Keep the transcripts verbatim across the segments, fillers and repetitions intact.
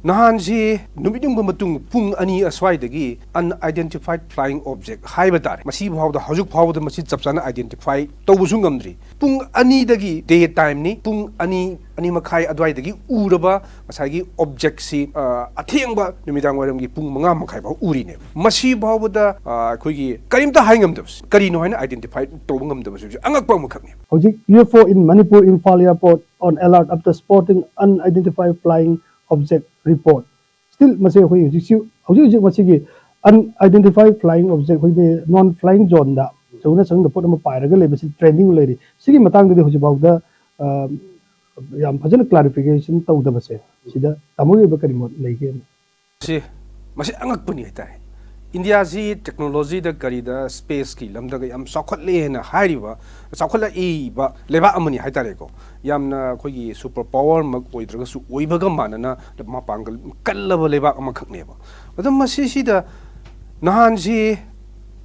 ꯅꯍꯥꯟꯁꯤ ꯅꯨꯃꯤꯠ ꯌꯨꯡꯕ ꯃꯇꯨꯡ ꯄꯨꯡ ꯑꯅꯤ ꯑꯁ꯭ꯋꯥꯏꯗꯒꯤ unidentified flying object ꯍꯥꯏꯕ ꯇꯥꯔꯦ, ꯃꯁꯤ ꯐꯥꯎꯗ, ꯍꯧꯖꯤꯛ ꯐꯥꯎꯕꯗ ꯃꯁꯤ ꯆꯞ ꯆꯥꯅ identify ꯇꯧꯕꯁꯨ ꯉꯝꯗ꯭ꯔꯤ꯫ ꯄꯨꯡ ꯑꯅꯤꯗꯒꯤ, day time ꯅꯤ, ꯄꯨꯡ ꯑꯅꯤ, ꯑꯅꯤ ꯃꯈꯥꯏ ꯑꯗꯨꯋꯥꯏꯗꯒꯤ ꯎꯔꯕ ꯉꯁꯥꯏꯒꯤ object ꯁꯤ, ꯑ, ꯑꯊꯦꯡꯕ ꯅꯨꯃꯤꯗꯥꯡ ꯋꯥꯏꯔꯝꯒꯤ ꯄꯨꯡ ꯃꯉꯥ ꯃꯈꯥꯏ ꯐꯥꯎ ꯎꯔꯤꯅꯦꯕ꯫ ꯃꯁꯤ ꯐꯥꯎꯕꯗ, ꯑ, ꯑꯩꯈꯣꯏꯒꯤ ꯀꯔꯤꯝꯇ ꯍꯥꯏ ꯉꯝꯗꯕꯁꯦ, ꯀꯔꯤꯅꯣ ꯍꯥꯏꯅ identify ꯇꯧꯕ ꯉꯝꯗꯕꯁꯦ ꯍꯧꯖꯤꯛ ꯑꯉꯛꯄ ꯑꯃꯈꯛꯅꯦꯕ꯫ ꯍꯧꯖꯤꯛ U F O in Manipur Imphal Airport on alert after spotting unidentified flying object report꯫ Still ꯃꯁꯤ ꯑꯩꯈꯣꯏ ꯍꯧꯖꯤꯛꯁꯨ, ꯍꯧꯖꯤꯛ ꯍꯧꯖꯤꯛ ꯃꯁꯤꯒꯤ unidentified flying object, ꯑꯩꯈꯣꯏꯒꯤ non flying zone ꯗ ꯆꯪꯅ ꯆꯪꯅ ꯄꯣꯠ ꯑꯃ ꯄꯥꯏꯔꯒ ꯂꯩꯕꯁꯤ trending ꯂꯩꯔꯤ꯫ ꯁꯤꯒꯤ ꯃꯇꯥꯡꯗꯗꯤ ꯍꯧꯖꯤꯛꯐꯥꯎꯗ, ꯑ, ꯌꯥꯝ ꯐꯖꯅ clarification ꯇꯧꯗꯕꯁꯦ, ꯁꯤꯗ ꯇꯥꯃꯣꯒꯤ ꯑꯣꯏꯕ ꯀꯔꯤ ꯃꯣꯠ ꯂꯩꯒꯦ? ꯁꯤ, ꯃꯁꯤ ꯑꯉꯛꯄꯅꯤ ꯍꯥꯏꯇꯥꯔꯦ꯫ ꯏꯟꯗꯤꯌꯥꯁꯤ technology ꯗ, ꯀꯔꯤꯗ, space ꯀꯤ ꯂꯝꯗꯒ ꯌꯥꯝ ꯆꯥꯎꯈꯠꯂꯦ ꯍꯥꯏꯅ ꯍꯥꯏꯔꯤꯕ, ꯆꯥꯎꯈꯠꯂꯛꯏꯕ ꯂꯩꯕꯥꯛ ꯑꯃꯅꯤ ꯍꯥꯏꯇꯥꯔꯦꯀꯣ꯫ ꯌꯥꯝꯅ ꯑꯩꯈꯣꯏꯒꯤ super power ꯃꯛ ꯑꯣꯏꯗ꯭ꯔꯒꯁꯨ, ꯑꯣꯏꯕꯒ ꯃꯥꯟꯅꯅ ꯃꯄꯥꯡꯒꯜ ꯀꯜꯂꯕ ꯂꯩꯕꯥꯛ ꯑꯃꯈꯛꯅꯦꯕ꯫ ꯑꯗꯣ ꯃꯁꯤꯁꯤꯗ ꯅꯍꯥꯟꯁꯤ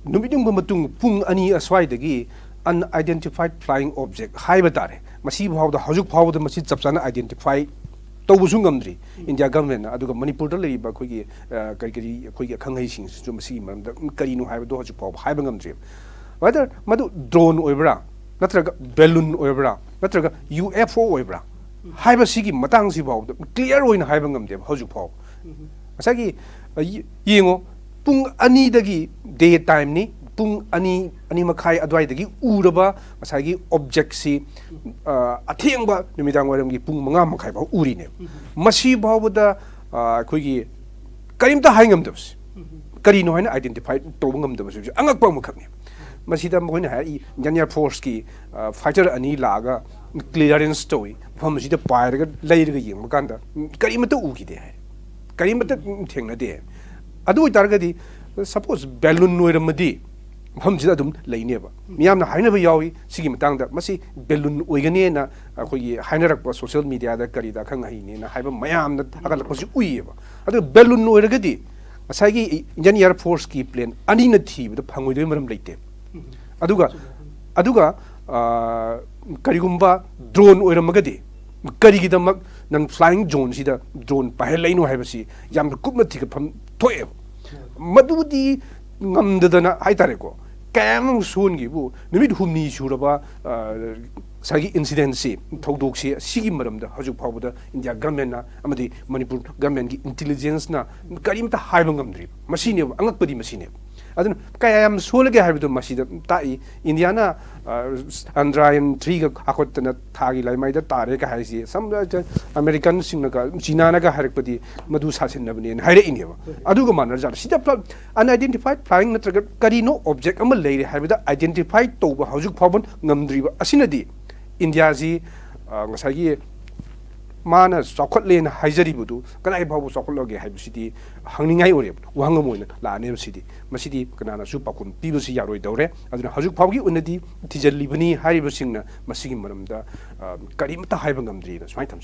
ꯅꯨꯃꯤꯠ ꯌꯨꯡꯕ ꯃꯇꯨꯡ ꯄꯨꯡ ꯑꯅꯤ ꯑꯁ꯭ꯋꯥꯏꯗꯒꯤ unidentified flying object ꯍꯥꯏꯕ ꯇꯥꯔꯦ, ꯃꯁꯤ ꯐꯥꯎꯗ, ꯍꯧꯖꯤꯛ ꯐꯥꯎꯕꯗ ꯃꯁꯤ ꯆꯞ ꯆꯥꯅ identify ꯇꯧꯕꯁꯨ ꯉꯝꯗ꯭ꯔꯤ ꯏꯟꯗꯤꯌꯥ ꯒꯚꯔꯟꯃꯦꯟꯠꯅ꯫ ꯑꯗꯨꯒ ꯃꯅꯤꯄꯨꯔꯗ ꯂꯩꯔꯤꯕ ꯑꯩꯈꯣꯏꯒꯤ, ꯑ, ꯀꯔꯤ ꯀꯔꯤ ꯑꯩꯈꯣꯏꯒꯤ ꯑꯈꯪ ꯑꯍꯩꯁꯤꯡꯁꯤꯁꯨ ꯃꯁꯤꯒꯤ ꯃꯔꯝꯗ ꯀꯔꯤꯅꯣ ꯍꯥꯏꯕꯗꯣ ꯍꯧꯖꯤꯛ ꯐꯥꯎꯕ ꯍꯥꯏꯕ ꯉꯝꯗ꯭ꯔꯤꯕ꯫ Whether ꯃꯗꯨ drone ꯑꯣꯏꯕ꯭ꯔꯥ, ꯅꯠꯇ꯭ꯔꯒ balloon ꯑꯣꯏꯕ꯭ꯔꯥ, ꯅꯠꯇ꯭ꯔꯒ U F O ꯑꯣꯏꯕ꯭ꯔꯥ ꯍꯥꯏꯕꯁꯤꯒꯤ ꯃꯇꯥꯡꯁꯤ ꯐꯥꯎꯕꯗ clear ꯑꯣꯏꯅ ꯍꯥꯏꯕ ꯉꯝꯗꯦꯕ ꯍꯧꯖꯤꯛ ꯐꯥꯎꯕ꯫ ꯉꯁꯥꯏꯒꯤ, ꯑ, ꯌꯦ-, ꯌꯦꯡꯉꯣ, ꯄꯨꯡ ꯑꯅꯤꯗꯒꯤ, day time ꯅꯤ, ꯄꯨꯡ ꯑꯅꯤ, ꯑꯅꯤ ꯃꯈꯥꯏ ꯑꯗꯨꯋꯥꯏꯗꯒꯤ ꯎꯔꯕ ꯉꯁꯥꯏꯒꯤ object ꯁꯤ, ꯑ, ꯑꯊꯦꯡꯕ ꯅꯨꯃꯤꯗꯥꯡ ꯋꯥꯏꯔꯝꯒꯤ ꯄꯨꯡ ꯃꯉꯥ ꯃꯈꯥꯏ ꯐꯥꯎ ꯎꯔꯤꯅꯦꯕ꯫ ꯃꯁꯤ ꯐꯥꯎꯕꯗ, ꯑ, ꯑꯩꯈꯣꯏꯒꯤ ꯀꯔꯤꯝꯇ ꯍꯥꯏ ꯉꯝꯗꯕꯁꯦ, ꯀꯔꯤꯅꯣ ꯍꯥꯏꯅ identify ꯇꯧꯕ ꯉꯝꯗꯕꯁꯦ ꯍꯧꯖꯤꯛ ꯑꯉꯛꯄ ꯑꯃꯈꯛꯅꯦꯕ꯫ ꯃꯁꯤꯗ ꯃꯈꯣꯏꯅ ꯍꯥꯏꯔꯤ, Indian Air Force ꯀꯤ, ꯑ, fighter ꯑꯅꯤ ꯂꯥꯛꯑꯒ clearance ꯇꯧꯏ, ꯃꯐꯝ ꯑꯁꯤꯗ ꯄꯥꯏꯔꯒ ꯂꯩꯔꯒ ꯌꯦꯡꯕ ꯀꯥꯟꯗ ꯀꯔꯤꯃꯠꯇ ꯎꯈꯤꯗꯦ ꯍꯥꯏ, ꯀꯔꯤꯃꯠꯇ ꯊꯦꯡꯅꯗꯦ꯫ ꯑꯗꯨ ꯑꯣꯏꯇꯥꯔꯒꯗꯤ, suppose balloon ꯑꯣꯏꯔꯝꯃꯗꯤ ꯃꯐꯝꯁꯤꯗ ꯑꯗꯨꯝ ꯂꯩꯅꯦꯕ꯫ ꯃꯤꯌꯥꯝꯅ ꯍꯥꯏꯅꯕ ꯌꯥꯎꯏ ꯁꯤꯒꯤ ꯃꯇꯥꯡꯗ, ꯃꯁꯤ balloon ꯑꯣꯏꯒꯅꯦꯅ ꯑꯩꯈꯣꯏꯒꯤ ꯍꯥꯏꯅꯔꯛꯄ social media ꯗ ꯀꯔꯤꯗ ꯑꯈꯪ ꯑꯍꯩꯅꯦꯅ ꯍꯥꯏꯕ ꯃꯌꯥꯝꯅ ꯊꯥꯒꯠꯂꯛꯄꯁꯤ ꯎꯏꯌꯦꯕ꯫ ꯑꯗꯨ balloon ꯑꯣꯏꯔꯒꯗꯤ ꯉꯁꯥꯏꯒꯤ Indian Air Force ꯀꯤ plane ꯑꯅꯤꯅ ꯊꯤꯕꯗ ꯐꯪꯉꯣꯏꯗꯣꯏ ꯃꯔꯝ ꯂꯩꯇꯦ꯫ ꯑꯗꯨꯒ, ꯑꯗꯨꯒ, ꯑ, ꯀꯔꯤꯒꯨꯝꯕ drone ꯑꯣꯏꯔꯝꯃꯒꯗꯤ, ꯀꯔꯤꯒꯤꯗꯃꯛ ꯅꯪ flying zoneꯁꯤꯗ drone ꯄꯥꯏꯍꯜꯂꯛꯏꯅꯣ ꯍꯥꯏꯕꯁꯤ ꯌꯥꯝꯅ ꯀꯨꯞꯅ ꯊꯤꯒꯠꯐꯝ ꯊꯣꯛꯑꯦꯕ꯫ ꯃꯗꯨꯗꯤ ꯉꯝꯗꯗꯅ ꯍꯥꯏꯇꯥꯔꯦꯀꯣ, ꯀꯌꯥ ꯑꯃ ꯁꯣꯟꯈꯤꯕꯨ ꯅꯨꯃꯤꯠ ꯍꯨꯝꯅꯤ ꯁꯨꯔꯕ, ꯑ, ꯉꯁꯥꯏꯒꯤ incidentꯁꯤ, ꯊꯧꯗꯣꯛꯁꯤ, ꯑꯁꯤꯒꯤ ꯃꯔꯝꯗ ꯍꯧꯖꯤꯛ ꯐꯥꯎꯕꯗ ꯏꯟꯗꯤꯌꯥ governmentꯅ ꯑꯃꯗꯤ ꯃꯅꯤꯄꯨꯔ governmentꯀꯤ intelligenceꯅ ꯀꯔꯤꯝꯇ ꯍꯥꯏꯕ ꯉꯝꯗ꯭ꯔꯤꯕ꯫ ꯃꯁꯤꯅꯦꯕ ꯑꯉꯛꯄꯗꯤ, ꯃꯁꯤꯅꯦꯕ꯫ ꯑꯗꯨꯅ ꯀꯌꯥ ꯌꯥꯝ ꯁꯣꯜꯂꯒꯦ ꯍꯥꯏꯕꯗꯣ ꯃꯁꯤꯗ ꯇꯥꯛꯏ꯫ ꯏꯟꯗꯤꯌꯥꯅ, ꯑ, Chandrayaan threeꯒ ꯍꯥꯞꯀꯠꯇꯅ ꯊꯥꯒꯤ ꯂꯥꯏꯃꯥꯏꯗ ꯇꯥꯔꯦꯒ ꯍꯥꯏꯁꯤ, ꯁꯝꯅ Americanꯁꯤꯡꯅꯒ, ꯆꯤꯅꯥꯅꯒ ꯍꯥꯏꯔꯛꯄꯗꯤ ꯃꯗꯨ ꯁꯥꯁꯤꯟꯅꯕꯅꯦꯅ ꯍꯥꯏꯔꯛꯏꯅꯦꯕ꯫ ꯑꯗꯨꯒ ꯃꯥꯟꯅꯔꯖꯥꯠꯂ? ꯁꯤꯗ ꯐ-, unidentified flying ꯅꯠꯇ꯭ꯔꯒ ꯀꯔꯤꯅꯣ object ꯑꯃ ꯂꯩꯔꯦ ꯍꯥꯏꯕꯗ identify ꯇꯧꯕ ꯍꯧꯖꯤꯛ ꯐꯥꯎꯕ ꯉꯝꯗ꯭ꯔꯤꯕ ꯑꯁꯤꯅꯗꯤ ꯏꯟꯗꯤꯌꯥꯁꯤ, ꯑ, ꯉꯁꯥꯏꯒꯤ ꯃꯥꯅ ꯆꯥꯎꯈꯠꯂꯦꯅ ꯍꯥꯏꯖꯔꯤꯕꯗꯨ ꯀꯗꯥꯏ ꯐꯥꯎꯕ ꯆꯥꯎꯈꯠꯂꯒꯦ ꯍꯥꯏꯕꯁꯤꯗꯤ ꯍꯪꯅꯤꯡꯉꯥꯏ ꯑꯣꯏꯔꯦꯕ, ꯋꯥꯍꯪ ꯑꯃ ꯑꯣꯏꯅ ꯂꯥꯛꯑꯅꯦꯕ ꯁꯤꯗꯤ꯫ ꯃꯁꯤꯗꯤ ꯀꯅꯥꯅꯁꯨ ꯄꯥꯎꯈꯨꯝ ꯄꯤꯕꯁꯤ ꯌꯥꯔꯣꯏꯗꯧꯔꯦ꯫ ꯑꯗꯨꯅ ꯍꯧꯖꯤꯛ ꯐꯥꯎꯒꯤ ꯑꯣꯏꯅꯗꯤ ꯊꯤꯖꯤꯜꯂꯤꯕꯅꯤ ꯍꯥꯏꯔꯤꯕꯁꯤꯡꯅ ꯃꯁꯤꯒꯤ ꯃꯔꯝꯗ, ꯑ, ꯀꯔꯤꯃꯠꯇ ꯍꯥꯏꯕ ꯉꯝꯗ꯭ꯔꯤꯅ ꯁꯨꯃꯥꯏꯅ ꯊꯝꯖꯩ꯫